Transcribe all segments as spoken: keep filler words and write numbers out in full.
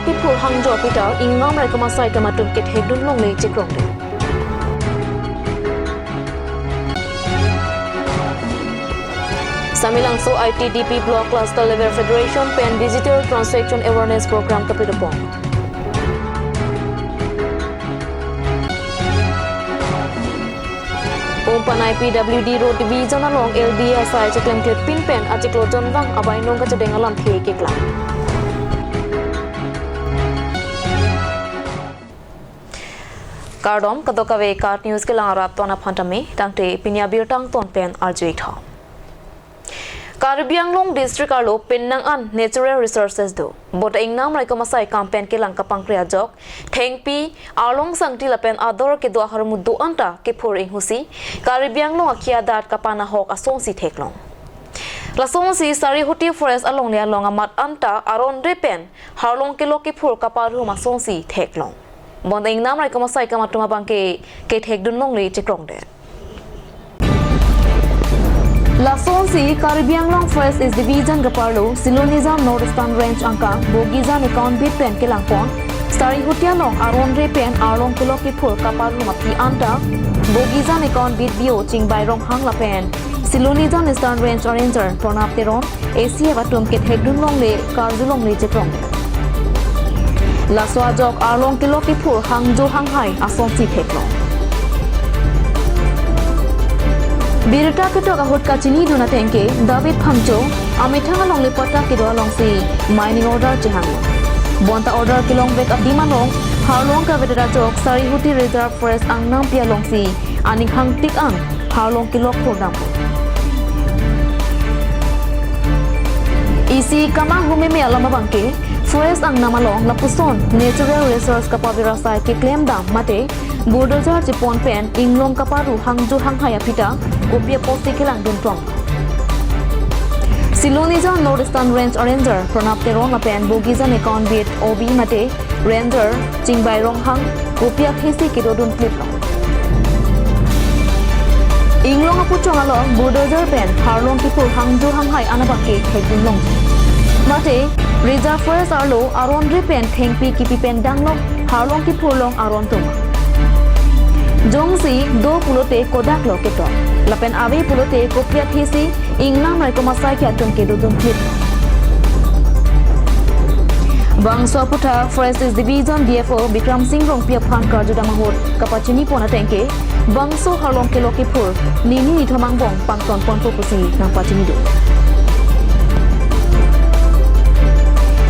Kiphur hangjo aputhak ingnam raikom asai akam atum kethekdun longle chekrongdet. Samelangso I T D P Block Cluster Level Federation pen Digital Transaction Awareness Program kapidopon. Umpanai P W D Road Division along L D A asai chiklemklepin pen achiklo jonvang abainong kachedeng alamthe keklang. Kardom, kadokave KAT News kelang arap ton aphan tame, tangte pini abirta angton pen arju-ik tha. Karbi Anglong District arlo penang an natural resources do. Bonta ingnam raikom asai akam pen kelang kapangkri ajok, thengpi, arlong sangti lapen ador kedo ahormu do-an ta kephur inghusi, Karbi Anglong akhei adat kapanahok asonsi theklong. Lasonsi Sarihuti Forest alongle along amat anta aron re pen harlong kelok kephur kaparhum asonsi theklong. Bonta ingnam raikom asai akam atum abangke kethekdun longle chekrongdet. Lasonsi Karbi Anglong Forest East Division kaparlo Silonijan North Eastern Range angkang Bogijan account beat pen kelangpon, Sarihuti along aron re pen arlong kelok kephur kaparhum aphi anta Bogijan account beat B O Chingbai Ronghang lapen Silonijan Eastern Range Ranger Pranab Teron, A C F atum kethekdun longle, karju longle chekrong. Laso ajok arlong kelok kephur hangjo hanghai asonsi theklong. Birta ketok ahut kachinidun ateng ke David Phangcho amethang alongle patta kedo alongsi mining order chehang. Bonta order kelongvek adim along harlong kavedet ajok Sarihuti Reserve Forest angnampi alongsi aning hangtik an harlong kelok phurdam. Isi kamang humeme alam abangke, forest angnam along lapuson natural resource kapavir asai keklem dam mate bulldozer chepon pen inglong kaparu hangjo hanghai aphi ta kopi apotsi kelangdun tong. Silonijan North Eastern Range Ranger Pranab Teron lapen Bogijan account beat O B mate Ranger Chingbai Ronghang kopi athesi kedodun klip long. Inglong apuchong along bulldozer pen harlong kephur hangjo hanghai an abangke thekdun long. Mate Reserve Forest arlo aron re pen thengpi kipi pen danglok harlong kephur long aron tum. Jongsi do pulote kodak lo ketok. Lapen ave pulote kopi athesi ingnam raikom asai ke atum kedodun klip. Bangso aputhak Forest Division D F O Bikram Singh Rongpi aphan karjudam ahut kapachini pon ateng ke bangso harlong kelok kephur nini nithom angbong pangton ponpo pusi nangpachini do.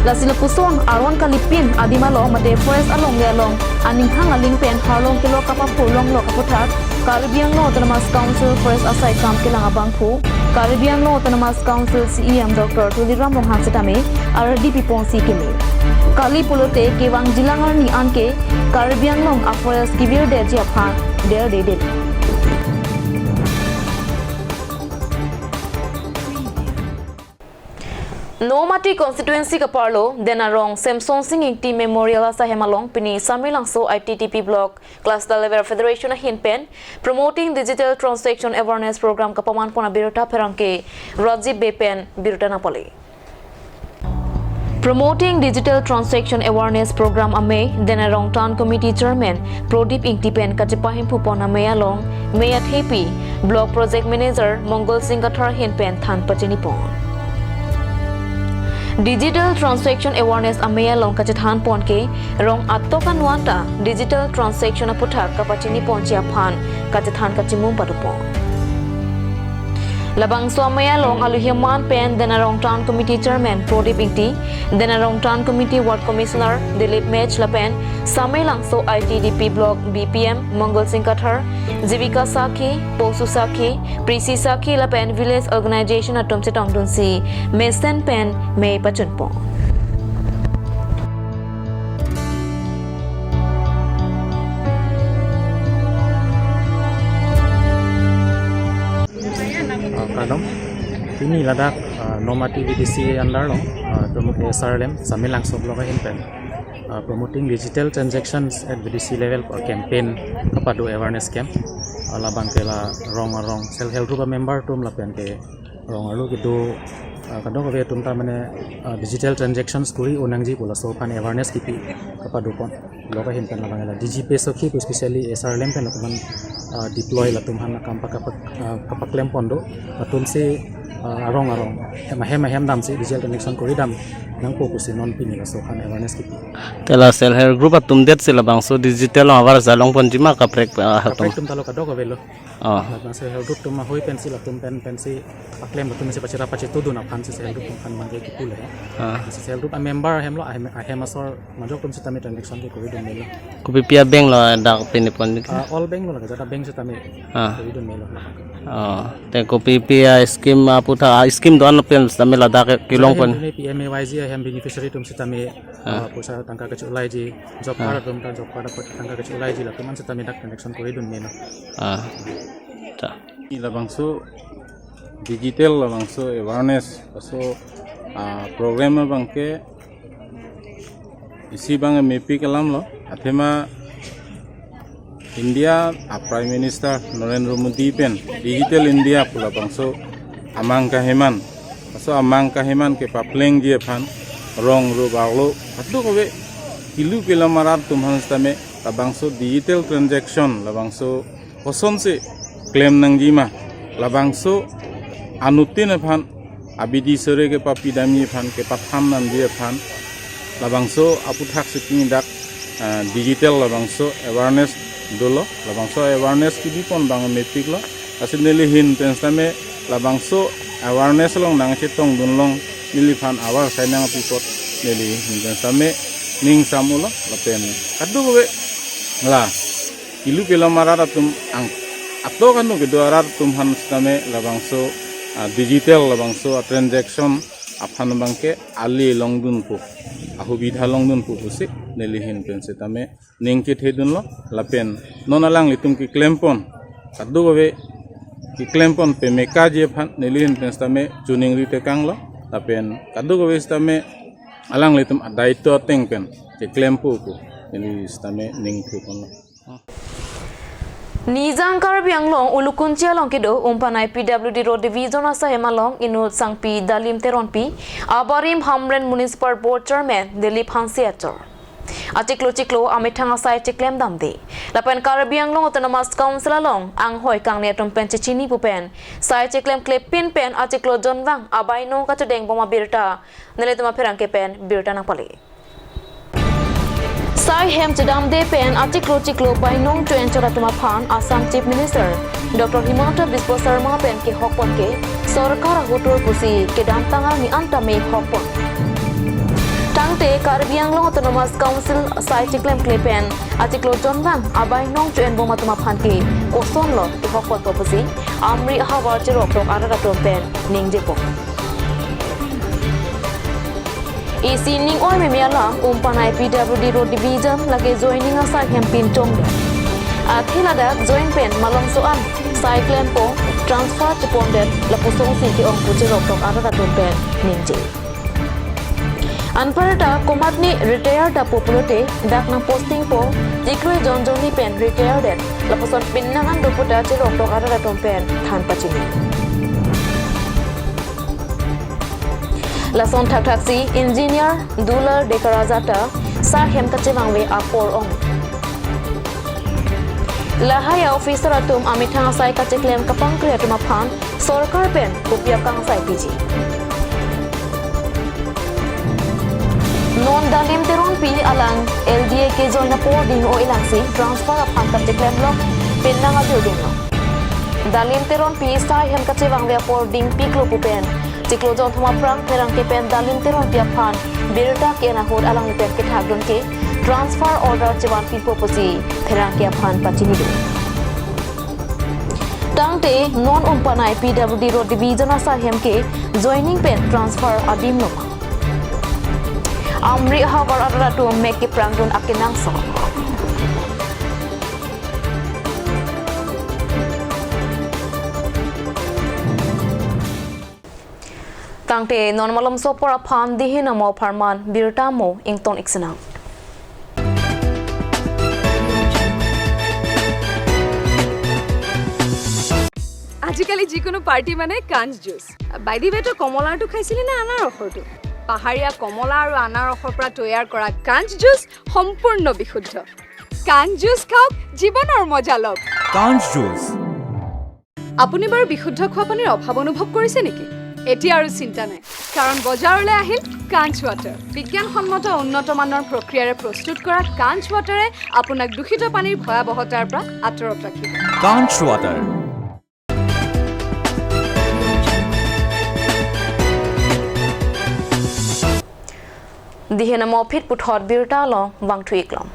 Lasi lapuson aron kalipin adim along mate forest alongle along aning hang aling pen harlong kelok kapaphur longlok aputhak Karbi Anglong Autonomous Council Forest asai kam kelang abangphu, Karbi Anglong Autonomous Council C E M Doctor Tuliram Ronghang setame ardi piponsi keme. Kali pulote kevang jilang arni anke Karbi Anglong a forest kevirdetji aphan derdedel. Nomati constituency kaparlo Denarong Semson Sing Ingti Memorial asaihem along pini Samelangso I T D P Block Cluster Level Federation ahin pen Promoting Digital Transaction Awareness Program kapaman pon abirta pherangke Rajiv Bey pen birta nangpale. Promoting Digital Transaction Awareness Program amei Denarong Town Committee Chairman Prodip Ingti pen kachepahemphu pon amei along mei athepi Block Project Manager Mongol Singh Kathar ahin pen than pachini pon. Digital Transaction Awareness amei along kachethan pon ke rong atok anuan ta digital transaction aputhak kapachini ponji aphan kachethan kachimum padopon. Labangso amei along aluhi aman pen Denarong Town Committee Chairman Prodip Ingti, Denarong Town Committee Ward Commissioner Dilip Mech lapen Samelangso I T D P Block B P M Mongol Singh Kathar, Jivika Sakhi, Posu Sakhi, Prisi Sakhi lapen Village Organization atum chetongdunsi mesen pen mei pachun pon. Ah, kardom. Pini ladak, ah, Nomati V D C under along, ah, tum A S R lem, Samelangso block ahin pen, ah, promoting digital transactions at V D C level pu campaign kapado awareness camp. Ah, labang ke la rong arong self help group member atum lapen ke rong arlo kedo Ah, kadokave atum ta mane, ah, digital transactions kuri-o nangji pu laso aphan awareness kipi kapadopon. Lo kahin pen labang la D G Pay Sakhi pu specially S R lem pen latum aphan, ah, deploy latum aphan akam paka-, ah, kapaklempon do. Latum si, ah, arong arong hem ahem ahem damsi digital transaction kuri dam nangpo pusi non pini laso aphan awareness kipi. Te la self help group atum det si labangso digital along abar jalongponji ma kaprek, ah, atum? Kaprek atum ta lo, kadokave lo. Oh. Labangso self help group atum ahoi pensi latum pen pensi paklem, latum si pachira pachitudun aphan si self help group atum aphan abangke kipu le. Ah. Si self help group a member ahem lo, ahem, ahem asor majok atum sitame transaction ke kuri dun melo. Kopi pi a bank lo dak pini pon ke? Ah, all bank lo lake, jata bank sitame, ah, kuri dun melo. Oh, te kopi pi a scheme aputhak, ah, scheme do-an pen sitame ladak kelongpon? Jata hem tuni P M A Y G ahem beneficiary atum sitame, ah, ah, poisa tangka kache-olaiji, job, ah, card atum ta job card apot tangka kache-olaiji, latum aphan sitame dak transaction kuri dun melo. Ah. Ta. Labangso digital labangso awareness, laso, ah, program abangke isi abang mepik alam lo, athema India a Prime Minister Narendra Modi pen Digital India pu labangso amang kaheman, laso amang kaheman kepaplengji aphan rong ro bak lo, kadokave kilu kelom arat atum aphan sitame labangso digital transaction labangso kosonsi klem nangji ma, labangso anuttin aphan, abidi sore kepapidamji aphan, kepathan damji aphan, labangso aputhak si pini dak, ah, digital labangso awareness dolo, labangso awareness kibipon abang mepik lo, lasi neli ahin pen sitame labangso awareness along nangchetongdun long neliphan abar sai nangpi apot neli ahin pen sitame ning sam-o lo, lapen kadokave la kilu kelom arat atum ang atok anu kedo arat atum aphan sitame labangso, ah, digital labangso, ah, transaction aphan abangke ali longdunpo, ahubidha longdunpo pusi neli ahin pen sitame ning kethedun lo, lapen non alanglitum keklempon, kadokave keklempon pemekaji aphan neli ahin pen sitame choningri tekang lo, lapen kadokave sitame alanglitum adaito ateng pen keklempo pu neli sitame ning thepon lo. Nijang Karbi Anglong Ulukunchi along kedo Umpanai P W D Road Division asaihem along inut sangpi Dalim Teronpi, abarim Hamren Municipal Board Chairman Dilip Hanse achor. Achiklo chiklo amethang asai cheklem damde. Lapen Karbi Anglong Autonomous Council along anghoi kangne atum pen chechini pu pen sai cheklem klepin pen achiklo jonvang abainong kachedeng bom abirta nelitum apherangke pen birta nangpale. Sai hem chedamde pen achiklo chiklo bainong cho-en chot atum aphan Assam Chief Minister Doctor Himanta Biswa Sarma pen kehokpon ke sorkar ahotur pusi kedamtang arni an tame hokpon. Tangte Karbi Anglong Autonomous Council sai cheklem kle pen achiklo jonvang abainong cho-en bom atum aphan ke kosonlo kehokponpo pusi Amri ahavar cheroktok arat atum pen ningjepon. Isi ning oi meme alam Umpanai P W D Road Division lake joining asaihem pinchong det. Athe ladak join pen malomso an sai klempo, transfer chepondet lapuson si ke-ong pu cheroktok arat atum pen ningje. Anparta komatne retire dapo pulote dak nangpostingpo, chiklo jonjonni pen retire det, lapuson pinnang an dopo ta cheroktok arat atum pen than pachini. Lason thakthak si Engineer Dulal Dekarajata sai hem kachevangve apor ong. Lahai a-officer atum amethang asai kacheklem kapangkre atum aphan sorkar pen kopi akangsai piji. Non Dalim Teronpi alang L D A kejoin apor ding o-elang si transfer aphan kacheklem long pinnang abir ding long. Dalim Teronpi sai hem kachevangve apor dingpiklo pu pen chiklo jonthom aphrang pherangke pen Dalim Teronpi aphan birta ke-en ahut alangli pen kethakdun ke transfer order chevanpipo pusi pherangke aphan pachinidun. Tangte non Umpanai P W D Road Division asaihem ke joining pen transfer adim lo ma? Amri ahavar arat atum mek keprangdun akenangsot. Tangte non malomso apor aphan dihin amo apharman birta mo ington iksinang. আজিকালি যিকোনো পাৰ্টি মানে কাঞ্চ juice. By the ৱে, তই কমলাৰটো খাইছিলি নে আনাৰসৰটো? পাহাৰীয়া কমলা আৰু আনাৰসৰ পৰা তৈয়াৰ কৰা কাঞ্চ জুচ সম্পূৰ্ণ বিশুদ্ধ। কাঞ্চ জুচ খাওক, জীৱনৰ মজা লওক। কাঞ্চ জুচ। আপুনি বাৰু বিশুদ্ধ খোৱা পানীৰ অভাৱ অনুভৱ কৰিছে নেকি? এতিয়া আৰু চিন্তা নাই, কাৰণ বজাৰলৈ আহিল কাঞ্চ ৱাটাৰ। বিজ্ঞানসন্মত উন্নত মানৰ প্ৰক্ৰিয়াৰে প্ৰস্তুত কৰা কাঞ্চ ৱাটাৰে আপোনাক দূষিত পানীৰ ভয়াৱহতাৰ পৰা আঁতৰত ৰাখিব। কাঞ্চ water. Dihen amo aphi puthot birta along vangthu-ik lom.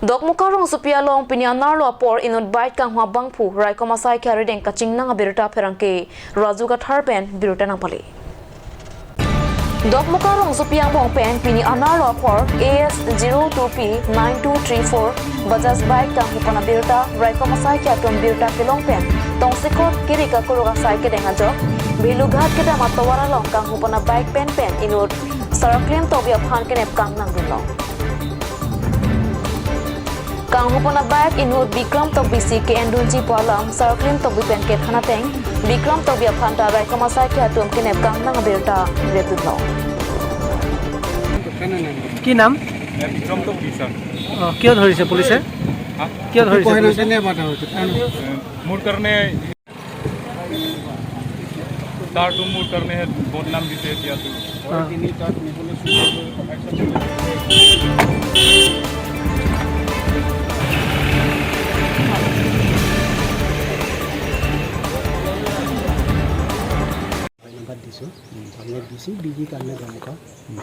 Dokmoka rongsopi along pini anerlo apor inut bike kanghu abangphu raikom asai ke arideng kachingnang abirta pherangke Raju Kathar pen birta nangpale. Dokmoka rongsopi angbong pen pini anerlo apor A S zero two P nine two three four Bajaj bike kanghu pon abirta raikom asai ke atum birta kelong pen tongsekot kiri kakuruk asai kedeng ajok Bhelughat kedam atovar along kanghu pon abike pen pen inut Saraklem Tokbi aphan kenep kangnang dunlo. Kanghu pon abike inut Bikram Tokbi si ke-endunji pu alam Saraklem Tokbi pen kethan ateng Bikram Tokbi aphan ta raikom asai ke atum kenep kangnang abirta rep dunlo. কি নাম? বিক্ৰম টকবি ছাৰ। অ, কিয় ধৰিছে পুলিচে? হা? কিয় ধৰিছে পুলিচে? মোৰ কাৰণে তাৰতো মোৰ কাৰণেহে বদনাম দিছে এতিয়াতো। অ। ধন্যবাদ দিছোঁ। তাৰমানে বেছি বিজি কাৰণে দমকা,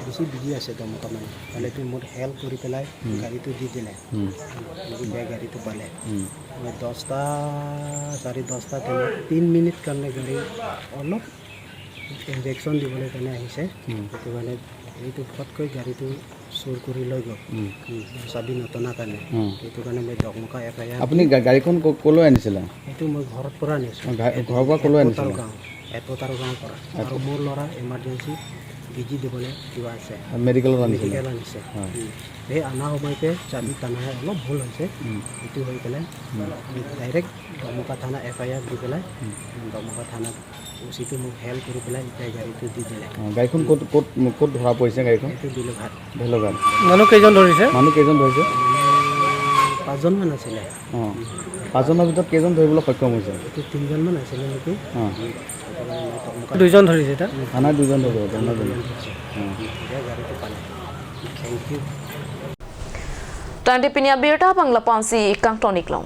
বেছি বিজি আছে দমকা মানে। মানে এইটো মোৰ হেল্প কৰি পেলাই গাড়ীটো দি দিলে। মোৰো বেয়া গাড়ীটো পালে। মই দহটা, চাৰে দহটা টাইমত তিনি মিনিট কাৰণে গাড়ী অলপ ইনজেকশ্যন দিবলৈ কাৰণে আহিছে। সেইটো কাৰণে এইটো ফটকৈ গাড়ীটো চুৰ কৰি লৈ গ'ল। চাবি নটনা কাৰণে। সেইটো কাৰণে মই দমকা এফ আই আৰ আপুনি গা- গাড়ীখন ক- ক'লৈ আনিছিলে? এইটো মই ঘৰৰ পৰা আনিছোঁ। অ, ঘা- ঘৰৰ পৰা ক'লৈ আনিছিলে? এপোটাৰ গাঁও, এপোটাৰ গাঁৱৰ পৰা। আৰু মোৰ ল'ৰা ইমাৰ্জেঞ্চি বেজি দিবলৈ কিবা আছে। মেডিকেলত আনিছিলে? মেডিকেল আনিছে। উম। সেই অনা সময়তে চাবি টানাহে অলপ ভুল হৈছে। সেইটো হৈ পেলাই ডাইৰেক্ট দমকা থানা এফ আই আৰ দি পেলাই দমকা থানাত অ' চিটো মোক হেল্প কৰি পেলাই এতিয়া গাড়ীটো দি দিলে। অ, গাড়ীখন ক'ত ক'ত ক'ত ধৰা পৰিছে গাড়ীখন? এইটো বিলুঘাট। ভেলগাঁও। মানুহ কেইজন ধৰিছে? মানুহ কেইজন ধৰিছে? পাঁচজনমান আছিলে। অ, পাঁচজনৰ ভিতৰত কেইজন ধৰিবলৈ সক্ষম হৈছে? এইটো তিনিজনমান আছিলে নেকি? অ, দুইজন ধৰিছে তাত। থানাত দুজন ধৰিব, থানাত দুজন। এতিয়া গাড়ীটো পালে। Thank you. Tangte pini abirta abang lapu-ansi kangton-ik lom.